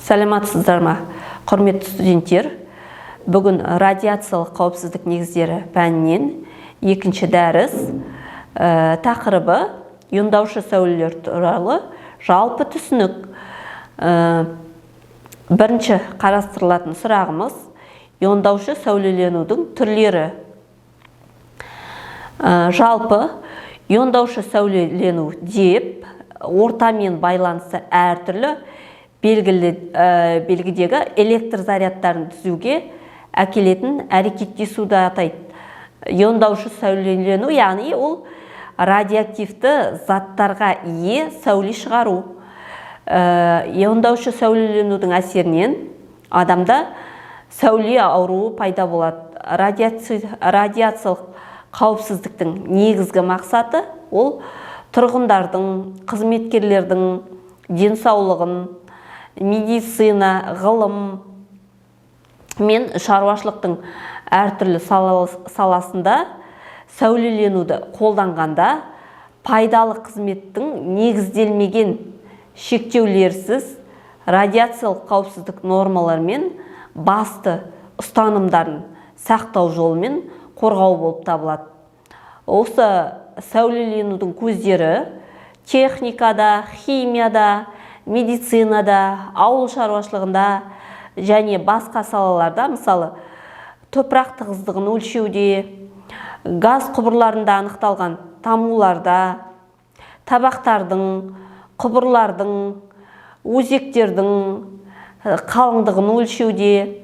Саламатсыздар ма, құрметті студенттер! Бүгін радиациялық қауіпсіздік негіздері пәнінен екінші дәріс, тақырыбы иондаушы сәулелер туралы жалпы түсінік. Бірінші қарастырылатын сұрағымыз: иондаушы сәулеленудің түрлері. Жалпы иондаушы сәулелену деп ортамен байланысты әртүрлі белгілі белгідегі электр зарядтарын түзуге әкелетін әрекеттесуді атайды. Иондаушы сәулелену, яғни ол радиоактивті заттарға ие сәуле шығару. Иондаушы сәулеленудің әсерінен адамда сәуле ауруы пайда болады. Радиациялық қауіпсіздіктің негізгі мақсаты ол тұрғындардың, қызметкерлердің денсаулығын, медицина, ғылым мен шаруашылықтың әртүрлі саласында сәулеленуді қолданғанда пайдалы қызметтің негізделмеген шектеулерсіз радиациялық қауіпсіздік нормалары мен басты ұстанымдарын сақтау жолымен қорғау болып табылады. Осы сәулеленудің көздері техникада, химияда, медицинада, ауыл шаруашылығында және басқа салаларда, мысалы, топырақ тығыздығын өлшеуде, газ құбырларында анықталған тамуларда, табақтардың, құбырлардың, өзектердің қалыңдығын өлшеуде,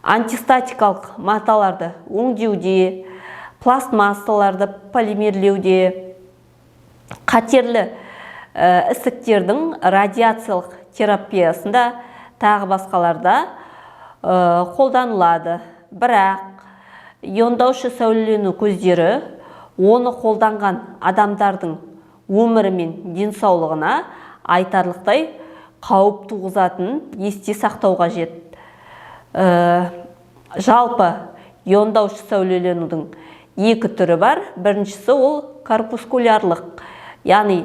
антистатикалық маталарды өңдеуде, пластмассаларды полимерлеуде, қатерлі ісіктердің радиациялық терапиясында, тағы басқаларда қолданылады. Бірақ иондаушы сәулелену көздері оны қолданған адамдардың өмірі мен денсаулығына айтарлықтай қауіп туғызатынын есте сақтау қажет. Жалпы иондаушы сәулеленудің екі түрі бар. Біріншісі ол корпускулярлық, яғни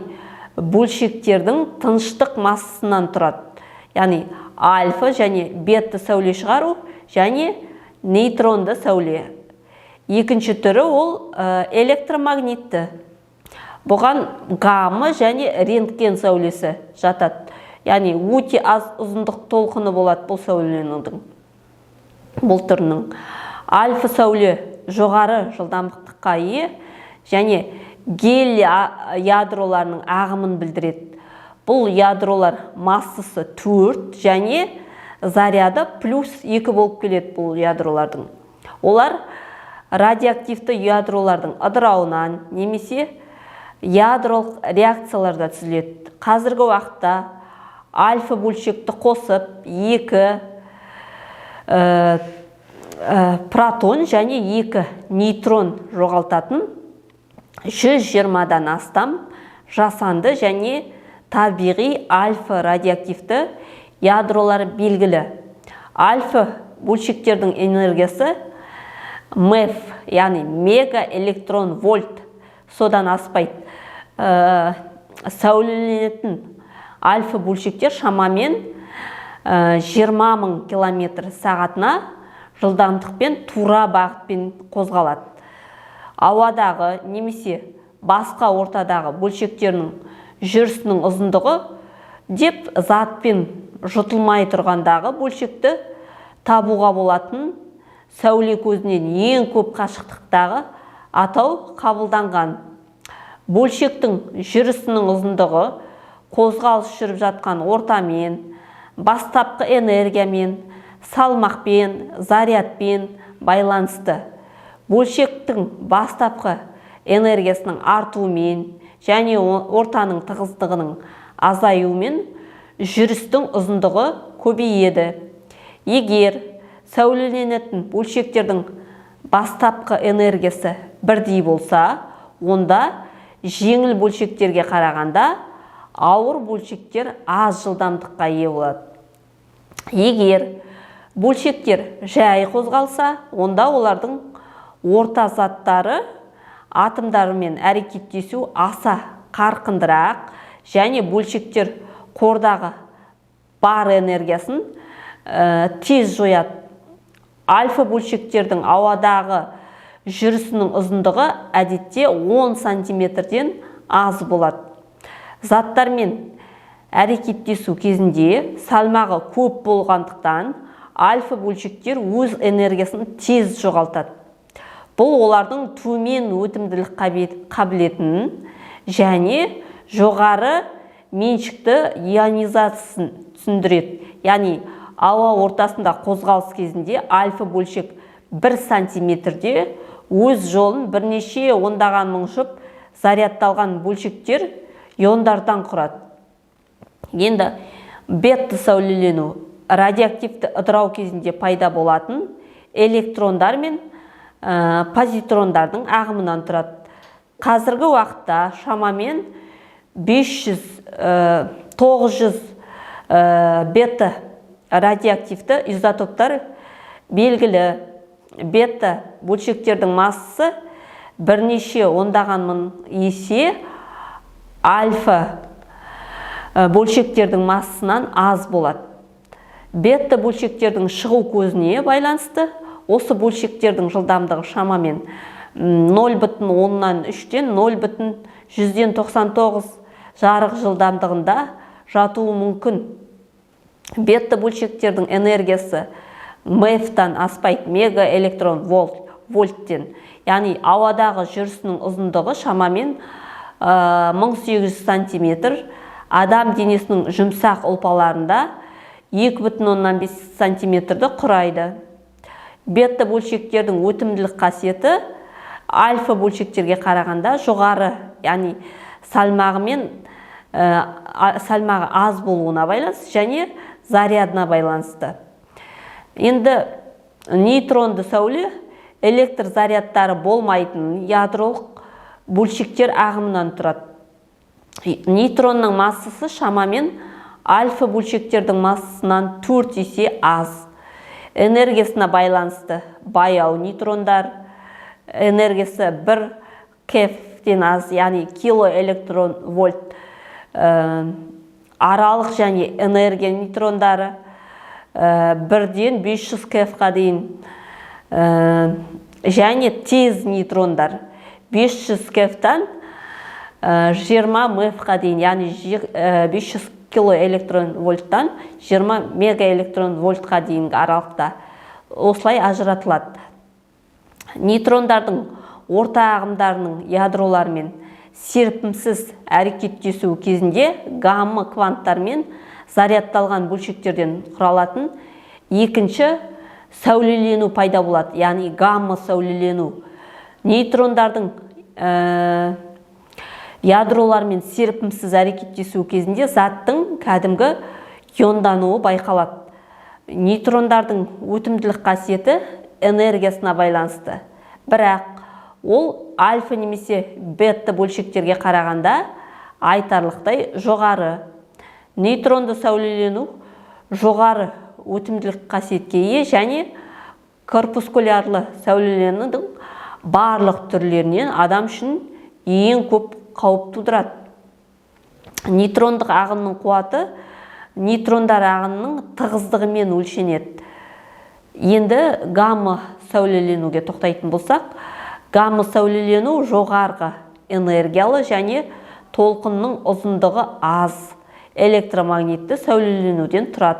бөлшектердің тыныштық массасынан тұрады, яғни альфа және бета сәуле шығару және нейтронды сәуле. Екінші түрі ол электромагнитті. Бұған гамма және рентген сәулесі жатады, яғни өте аз ұзындық толқыны болады бұл сәулеленудің бұл түрінің. Альфа сәуле жоғары жылдамдыққа ие және гелий ядроларының ағымын білдіреді. Бұл ядролар массасы 4 және заряды плюс 2 болып келеді бұл ядролардың. Олар радиоактивті ядролардың ыдырауынан немесе ядролық реакцияларда түзіледі. Қазіргі уақытта альфа бөлшекті қосып, екі протон және екі нейтрон жоғалтатын 120-дан астам жасанды және табиғи альфа радиоактивті ядролар белгілі. Альфа бөлшектердің энергиясы МЭВ, яғни мега электрон вольт, содан аспайды. Сәулеленетін альфа бөлшектер шамамен 20 мың километр сағатына жылдамдықпен тура бағытпен қозғалады. Ауадағы немесе басқа ортадағы бөлшектерінің жүрісінің ұзындығы деп затпен жұтылмай тұрғандағы бөлшекті табуға болатын сәуле көзінен ең көп қашықтықтағы атау қабылданған. Бөлшектің жүрісінің ұзындығы қозғалыс жүріп жатқан ортамен, бастапқы энергиямен, салмақпен, зарядпен байланысты. Бөлшектің бастапқы энергиясының артуымен және ортаның тығыздығының азаюымен жүрістің ұзындығы көбейеді. Егер сәулеленетін бөлшектердің бастапқы энергиясы бірдей болса, онда жеңіл бөлшектерге қарағанда ауыр бөлшектер аз жылдамдыққа ие болады. Егер бөлшектер жай қозғалса, онда олардың орта заттары атомдарымен әрекеттесу аса қарқындырақ және бөлшектер қордағы бар энергиясын тез жояды. Альфа бөлшектердің ауадағы жүрісінің ұзындығы әдетте 10 сантиметрден аз болады. Заттармен әрекеттесу кезінде салмағы көп болғандықтан, альфа бөлшектер өз энергиясын тез жоғалтады. Бұл олардың төмен өтімділік қабілетін және жоғары меншікті ионизациясын түсіндіреді. Яғни ауа ортасында қозғалыс кезінде альфа бөлшек 1 сантиметрде өз жолын бірнеше ондаған мың жұп зарядталған бөлшектер, иондардан құрады. Енді бета сәулелену радиоактивті ыдырау кезінде пайда болатын электрондар мен позитрондардың ағымынан тұрады. Қазіргі уақытта шамамен 500, 900 бета радиоактивті изотоптар белгілі. Бета бөлшектердің массасы бірнеше ондаған мың есе альфа бөлшектердің массасынан аз болады. Бета бөлшектердің шығу көзіне байланысты осы бөлшектердің жылдамдығы шамамен 0,3-тен 0,199 жарық жылдамдығында жатуы мүмкін. Бета бөлшектердің энергиясы МЭВ-тан аспайды, мега электрон вольттен. Яғни ауадағы жүрісінің ұзындығы шамамен 1800 сантиметр, адам денесінің жұмсақ ұлпаларында 2,5 сантиметрді құрайды. Бета бөлшектердің өтімділік қасиеті альфа бөлшектерге қарағанда жоғары, яғни салмағымен салмағы аз болуына байланысты және зарядына байланысты. Енді нейтронды сәуле электр зарядтары болмайтын ядролық бөлшектер ағымынан тұрады. Нейтронның массасы шамамен альфа бөлшектердің массасынан 4 есе аз. Энергиясына байланысты баяу нейтрондар энергиясы 1 кэВтен аз, яғни кило электрон вольт, аралық және энергия нейтрондары 1-ден 500 кэВ-қа дейін, және тез нейтрондар 500 кэВ-тан 20 МЭВ-қа дейін, яғни 500 кило электрон вольттан 20 мега электрон вольтқа дейінгі аралықта осылай ажыратылады. Нейтрондардың орта ағымдарының ядроларымен серпімсіз әрекеттесу кезінде гамма кванттармен зарядталған бөлшектерден құралатын екінші сәулелену пайда болады, яғни гамма сәулелену. Нейтрондардың ядролармен серпімсіз әрекеттесу кезінде заттың кәдімгі иондануы байқалады. Нейтрондардың өтімділік қасиеті энергиясына байланысты, бірақ ол альфа немесе бета бөлшектерге қарағанда айтарлықтай жоғары. Нейтронды сәулелену жоғары өтімділік қасиетке ие және корпускулярлы сәулеленудің барлық түрлерінен адам үшін ең көп қауіп тудырады. Нейтрондық ағынның қуаты нейтрондар ағынының тығыздығымен өлшенеді. Енді гамма сәулеленуге тоқтайтын болсақ, гамма сәулелену жоғарғы энергиялы және толқынның ұзындығы аз электромагнитті сәулеленуден тұрады.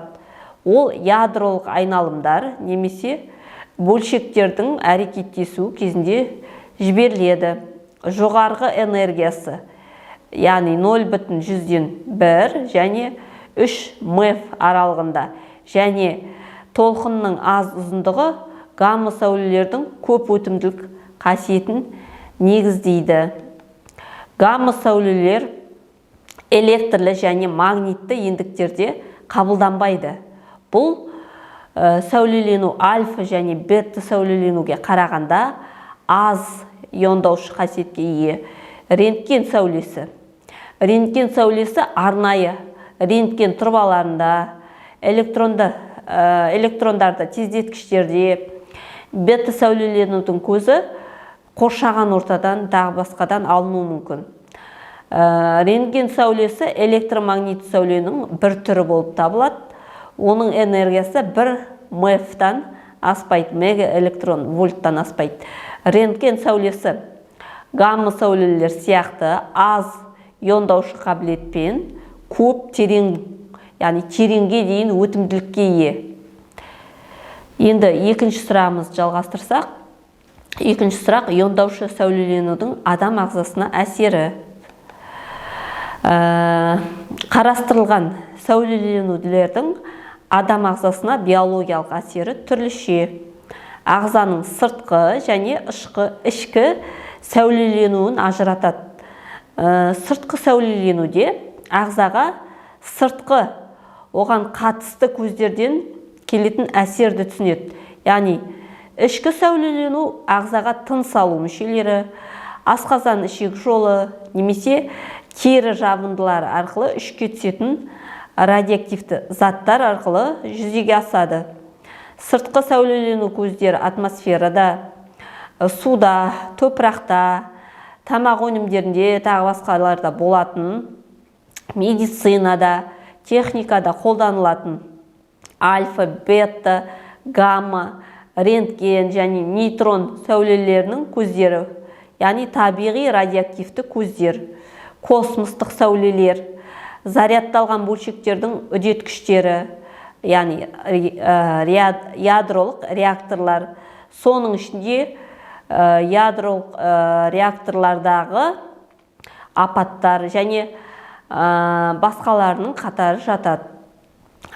Ол ядролық айналымдар немесе бөлшектердің әрекеттесуі кезінде жіберіледі. Жоғарғы энергиясы, яғни 0,1 және 3 МЭВ аралығында және толқынның аз ұзындығы гамма сәулелердің көп өтімділік қасиетін негіздейді. Гамма сәулелер электрлі және магнитті ендіктерде қабылданбайды. Бұл сәулелену альфа және бета сәулеленуге қарағанда аз иондаушы қасиетке ие. Рентген сәулесі. Рентген сәулесі арнайы рентген трубаларында, электрондарды тездеткіштерде. Бета сәулеленудің көзі қоршаған ортадан, тағы басқадан алынуы мүмкін. Рентген сәулесі электромагнит сәуленің бір түрі болып табылады. Оның энергиясы 1 МФ-тан аспайды, мегаэлектрон вольттан аспайды. Рентген сәулесі гамма сәулелер сияқты аз иондаушы қабілетпен көп терең, яғни тереңге дейін өтімділікке ие. Енді екінші сұрағымызды жалғастырсақ, екінші сұрақ: иондаушы сәулеленудің адам ағзасына әсері. Қарастырылған сәулеленулердің адам ағзасына биологиялық әсері түрліше. Ағзаның сыртқы және ішкі сәулеленуін ажыратады. Сыртқы сәулеленуде ағзаға сыртқы, оған қатысты көздерден келетін әсерді түсінеді. Яғни ішкі сәулелену ағзаға тыныс алу мүшелері, асқазан, ішек жолы немесе тері жабындылары арқылы ішке түсетін радиоактивті заттар арқылы жүзеге асады. Сыртқы сәулелену көздері атмосферада, суда, топырақта, тамақ өнімдерінде, тағы басқаларда болатын, медицинада, техникада қолданылатын альфа, бета, гамма, рентген және нейтрон сәулелерінің көздері, яғни табиғи радиоактивті көздер, космостық сәулелер, зарядталған бөлшектердің үдеткіштері, яғни ядролық реакторлар, соның ішінде ядролық реакторлардағы апаттар және басқаларының қатары жатады.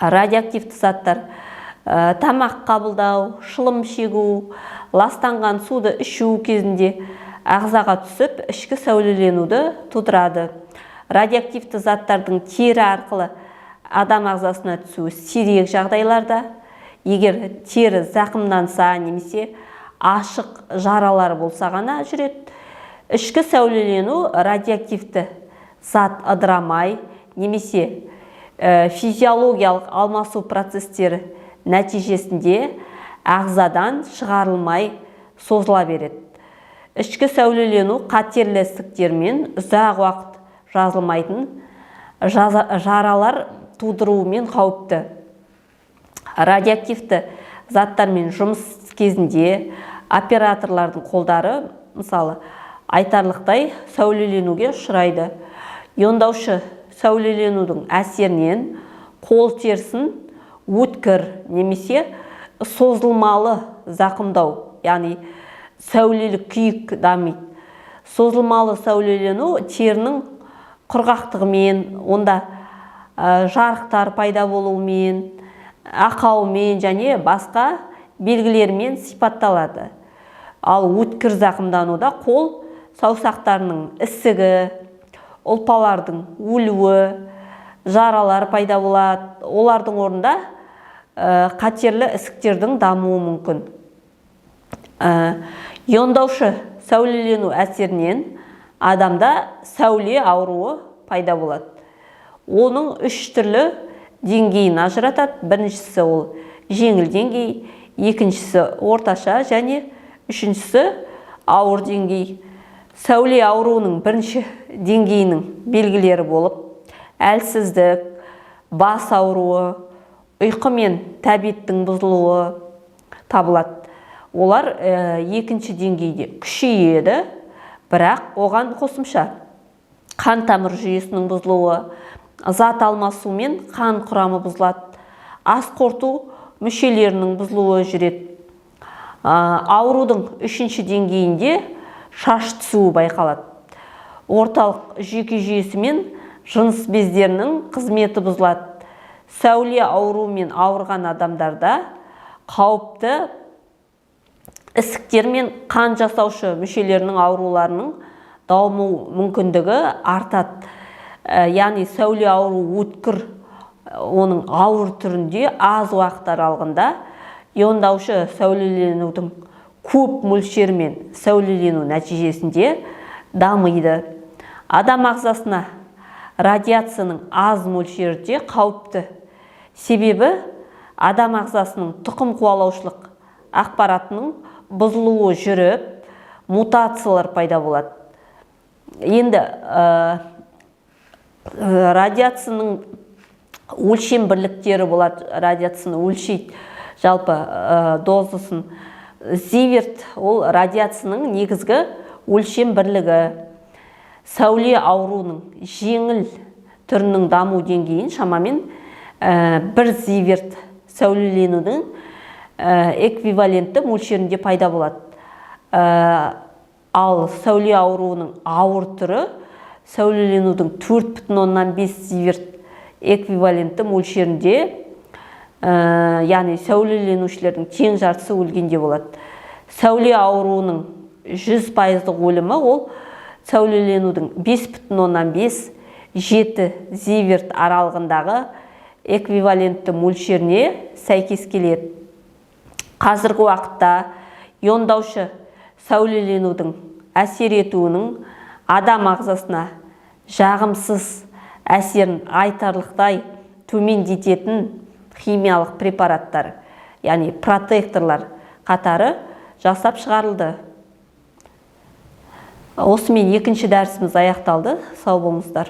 Радиоактивті заттар тамақ қабылдау, шылым шегу, ластанған суды ішу кезінде ағзаға түсіп, ішкі сәулеленуді тудырады. Радиоактивті заттардың тері арқылы адам ағзасына түсуі сирек жағдайларда, егер тері зақымданса немесе ашық жаралар болса ғана жүреді. Ішкі сәулелену радиоактивті зат ыдырамай немесе физиологиялық алмасу процестері нәтижесінде ағзадан шығарылмай созыла береді. Ішкі сәулелену қатерлі ісіктермен, ұзақ уақыт жазылмайтын жаралар тудыруымен қауіпті. Радиоактивті заттармен жұмыс кезінде операторлардың қолдары, мысалы, айтарлықтай сәулеленуге ұшырайды. Иондаушы сәулеленудің әсерінен қол терісін өткір немесе созылмалы зақымдау, яғни сәулелі күйік дамиды. Созылмалы сәулелену терінің құрғақтығымен, онда жарықтар пайда болуымен, ақаумен және басқа белгілермен сипатталады. Ал өткір зақымдануда қол саусақтарының ісігі, ұлпалардың өлуі, жаралар пайда болады, олардың орнында қатерлі ісіктердің дамуы мүмкін. Иондаушы сәулелену әсерінен адамда сәуле ауруы пайда болады. Оның үш түрлі деңгейін ажыратады. Біріншісі ол жеңіл деңгей, екіншісі орташа және үшіншісі ауыр деңгей. Сәуле ауруының бірінші деңгейінің белгілері болып әлсіздік, бас ауруы, ұйқы мен тәбеттің бұзылуы табылады. Олар екінші деңгейде күшейеді, бірақ оған қосымша қан тамыр жүйесінің бұзылуы, зат алмасу мен қан құрамы бұзылады, ас қорыту мүшелерінің бұзылуы жүреді. Аурудың үшінші деңгейінде шаш түсуі байқалады, орталық жүйке жүйесі мен жыныс бездерінің қызметі бұзылады. Сәуле ауруымен ауырған адамдарда қауіпті ісіктер мен қан жасаушы мүшелерінің ауруларының даму мүмкіндігі артады. Яғни сәуле ауруы өткір, оның ауыр түрінде аз уақыт аралығында иондаушы сәулеленудің көп мөлшерімен сәулелену нәтижесінде дамиды. Адам ағзасына радиацияның аз мөлшері де қауіпті, себебі адам ағзасының тұқым қуалаушылық ақпаратының бұзылуы жүріп, мутациялар пайда болады. Енді радиацияның Өлшем бірліктері болады, радиацияны өлшейді жалпы дозасын. Зиверт ол радиацияның негізгі өлшем бірлігі. Сәуле ауруының жеңіл түрінің даму деңгейін шамамен 1 зиверт сәулеленудің эквивалентті мөлшерінде пайда болады. Ал сәуле ауруының ауыр түрі сәулеленудің 4,5 зиверт эквивалентті мөлшерінде, яғни сәулеленушілердің тең жартысы өлгенде болады. Сәуле ауруының 100 пайыздық өлімі ол сәулеленудің 5,5-7 зиверт аралығындағы эквивалентті мөлшеріне сәйкес келеді. Қазіргі уақытта иондаушы сәулеленудің әсер етуінің адам ағзасына жағымсыз әсерін айтарлықтай төмендететін химиялық препараттар, яғни протекторлар қатары жасап шығарылды. Осымен екінші дәрісіміз аяқталды. Сау болыңыздар.